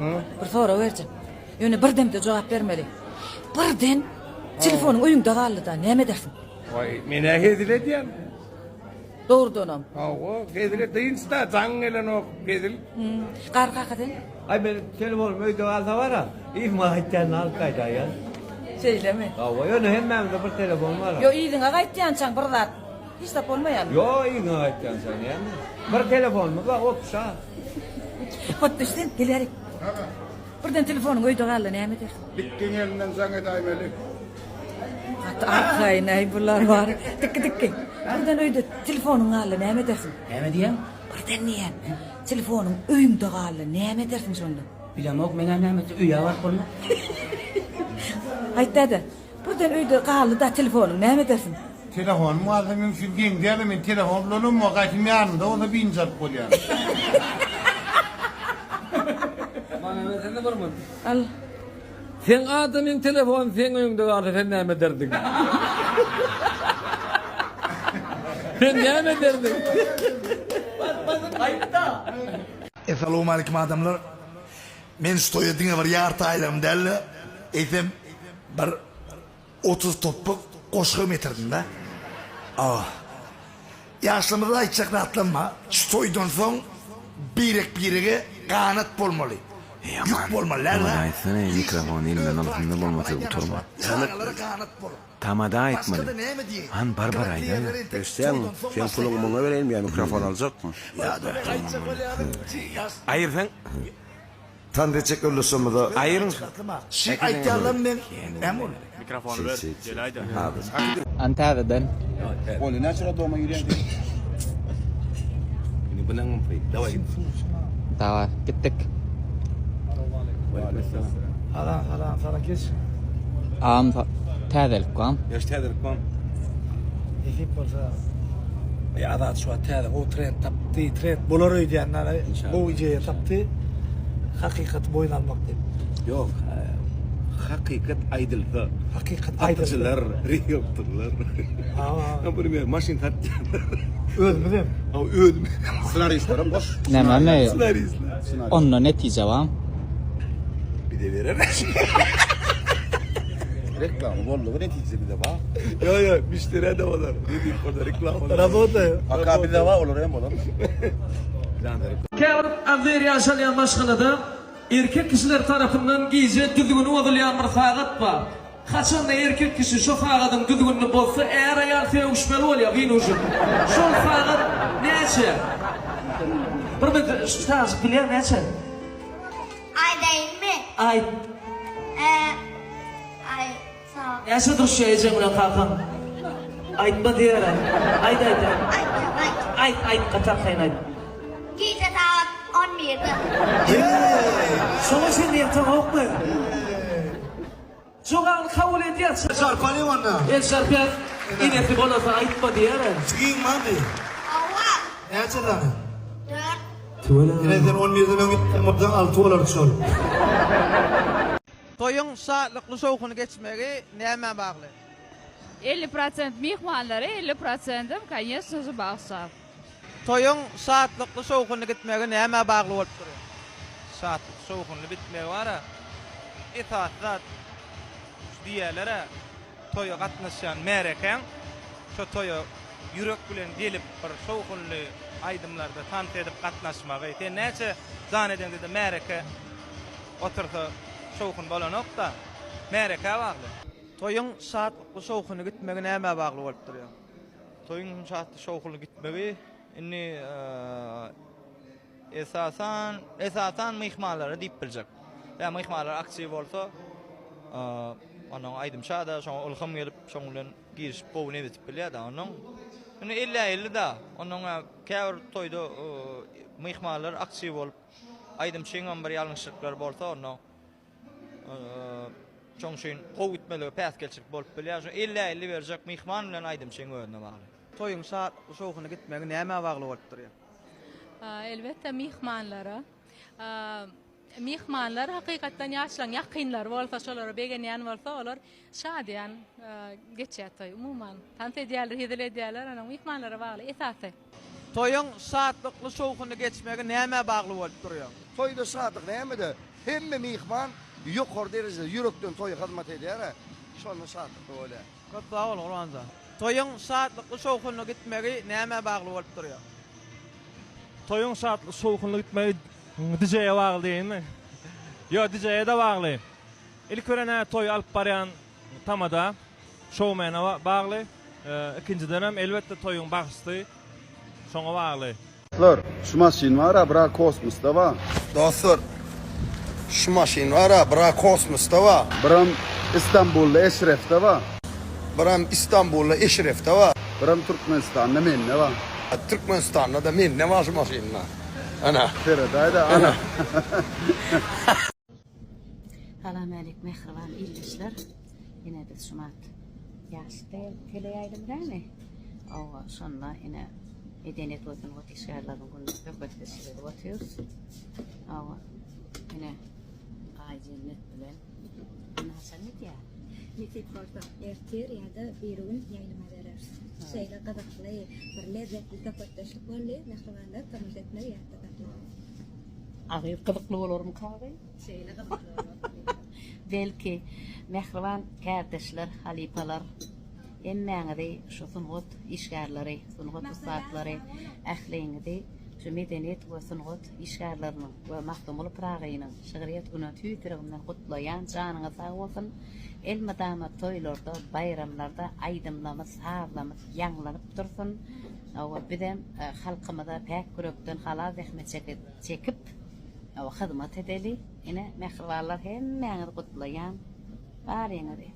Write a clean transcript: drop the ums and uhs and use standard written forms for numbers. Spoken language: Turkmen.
Bir sorag berjek. Ýöne bir demde jogap bermeli. Birden telefonyň öýüňde galdy-da, näme edersiň? Waý, men-ä hezil edýän. Dogrudanam. Hawa, hezil et, dynç-da, jaň gelenok, hezil. Garry kaka sen? Aý, meniň telefonym öýde galsa bar-a, yzyma gaýtýanda alyp gaýdaýýan. Şeýlemi? Hawa, ýöne hemmämizde bir telefon bar-a. Ýok, yzyňa gaýtýançaň bir zat, hiç zat bolmaýarmy? Ýok, yzyňa gaýtýançaň näme? Bir telefonymyz bar, opşa. Hotdyş sen, gel bärik. Birden telefonyň öýde galdy, näme edersiň? Dikgiň elinden jaň edäýmeli. Gaty arkaýyn-aý bular bar. Dikgi, dikgi. Birden öýde telefonyň galdy, näme edersiň? Näme diýýäň? Birden diýýän, telefonyň öýüňde galdy, näme edersiň şonda? Bilemok, meň-ä näme etse öýe baryp bolmaz. Aýt däde, birden öýde galdy-da telefonyň, näme edersiň? Telefonym galsa meň üçin geň däl-de, men telefon ulanamok, gaýtam ýanymda bolsa biynjalyk bolýan. Maňa bersene bir munt. Al. Seň adamyň telefony seň öýüňde galsa sen näme ederdiň? Sen näme ederdiň? Essalawmalikim adamlar. Men şu toýa diňe bir ýarty aýlygym däl-de, eýsem bir 30 topbak goşgy hem getirdim-de. Awa. Ýaşlarymyza aýtjak zatlarym bar. Şu toýdan soň birek-birege ganat bolmaly. Ýük bolmaly däl-de. Tamada aýtsana mikrofony elinden alsynda bolmasa gutarma. Çagalara ganat bolup. Tamada aýtmaly. Başga-da näme diýeýin. Han bar bar aýdaýda. Eşitýäňmi? Seň puluňy muňa bereýinmi ýa mikrofon aljakmy? Aýyrsaň. Tans etjek ýoldaşlarymyza. Aýyryň. Şi aýtýanlarym meň näme boldy? Mikrofony ber, gel aýda. Hany täzeden. Boldy näçe rodoma girýäň sen? Indi bileňmi Daway. Daway gitdik. Salam salam salam geç. Agam täzelik bam. Ýaş täzelik bam. Nesip bolsa. Ýa Azat şu wagt täze gowy trend tapdy. Trend bolar öýdýän ýaly gowy ideýa tapdy. Hakykaty boýun almak diýip. Ýok, hakykat aýdylsa. Hakykat aýdylsa. Satyjylar, rieltorlar. Naprimýer, maşyn satýanlar. Özümiz hem. Hawa, özümiz. Ssenaristlerem boş. Nämemi? Ssenaristler. Onda netije bam. Bize berer. Reklama boldugy netije bize bar. Ýok, ýok, müşderä de bolar. Ne diýip bolar, reklama bolar. Работаю. Aka bize bar, olara hem bolar. Käbir agzybir ýaşalýan maşgalada erkek kişiler tarapyndan gije düzgüni bozulýan bir sagat bar. Haçanda erkek kişi şo sagadyň düzgünini bozsa är-aýal sögüşmeli bolýar wynujin. Şol sagat näçe? Bir bir şu çagajyk bilýär näçe? Aýdaýynmy? Aýt. Eee aý sag. Näçe duruşýar ejeň bilen kakaň? Aýtma diýerä. Aýt aýt aýt. Aýtjak aýt. Aýt aýt gaty arkaýyn aýt. Gije sagat on birde. Şoňa çenli ýataňokmy? Jogabyny kabul edýär. El çarpalyň onda. El çarpýas. Enesi bolasa aýtma diýer. Jigiň barmy? Hawa. Näçe sany? Dört. Tüweleme. Ene sen on birden öň gitdiň bolsaň alty bolardy şol. Toýuň şatlykly şowhunly geçmegi nämä bagly? 50 prosent myhmanlara, 50 prosentem, koneçno že, bagşa. Toýuň şatlykly şowhunly gitmegi nämä bagly bolup durýar? Şatlykly şowhunly bitmegi bar-a, esasy zat şu diýýärler-ä, toýa gatnaşýan märekäň şo toýa ýürek bilen gelip bir şowhunly aýdymlarda tans edip gatnaşmagy. Sen näçe jan edeňde-de märeke otursa şowhun bolanok-da. Märekä bagly. Toýuň şatlykly şowhunly gitmegi nämä bagly bolup durýar? Toýuň şatly şowhunly gitmegi indi esasan esasan myhmanlara diýip biljek. Ýa myhmanlar aktiw bolsa, onnoň aýdymça-da şoňa ylham gelip, şoň bilen girişip gowy nebitip bilýär-de onnoň. Indi ellä elli da, onnoň käbir toýda myhmanlar aktiw bolup, aýdymçyňam bir ýalňyşlyklary bolsa onnoň Şoň üçin gowy gitmeligi päsgelçilik bolup bilýär. Şo ellä-elli berjek myhman bilen aýdymçyň özüne bagly. Toýuň şatlykly şowhunly gitmegi nämä bagly bolup durýar? Elbetde myhmanlara. Myhmanlar hakykatdan ýaşlaryň ýakynlary bolsa, şolara begenýän bolsa, olar şadyýan geçýär toý. Umuman, tans edýärler, hezil edýärler. Onuň myhmanlara bagly esasy. Toýuň şatlykly şowhunly geçmegi nämä bagly bolup durýar? Toýda şatlyk nämede? Hemme myhman ýokary derejede ýürekden toýa hyzmat edýär-ä. Şonda şatlykly bolýar. Köp sag bol Gurbanjan. Toýuň şatlykly şowhunly gitmegi nämä bagly bolup durýar? Toýuň şatlykly şowhunly gitmegi DJ-e bagly diýeýinmi? Ýok, DJ-e-de bagly. Ilki bilen-ä toýy alyp barýan tamada, şoumene bagly. Ikinjidenem, elbetde, toýuň bagşysy şoňa bagly. Dostlar, şu maşyn bar-a, bira kosmosda bar. Dostlar, şu maşyn bar-a, bira kosmosda bar. Biram Istanbulda Eşrefde bar. Biram Istanbulda Eşrefde bar. Biram Türkmenistanda mende bar. Türkmenistanda-da mende bar şu maşynda. Ana. Seredäý-dä, ana. Salam älik mähriban ildeşler. Ine biz şumat ýaş teleýaýlym dälmi? Owa, şonda ine medeniýet we sungat işgärleriniň gününe söhbetdeşlik edip otyrys. Owa, ine Aýjennet bilen indi haçan gidýär? Nesip bolsa ertir ýa-da birigün ýaýlyma bereris. Şeýle gyzykly, bir lezzetli söhbetdeşlik boldy. Mähribanlar tomaşa etmegi ýatda saklaň. Agyr gyzykly bolarmyka agy? Şeýle gyzykly bolar. Belki, mähriban kärdeşler, halypalar, hemmäňizi şu sungat işgärleri, sungat ussatlary, ähliňizi şu medeniýet we sungat işgärleriniň we Magtymguly Pyragynyň şygryýet güni tüýs ýüregimden gutlaýan, janyňyz sag bolsun, elmydama toýlarda, baýramlarda aýdymlamyz, sazlamyz ýaňlanyp dursun, hawa, bizem halkymyza päk ýürekden halal zähmet çekip, hawa, hyzmat edeli. Ine, mähribanlar hemmäňizi gutlaýan, baryňyzy.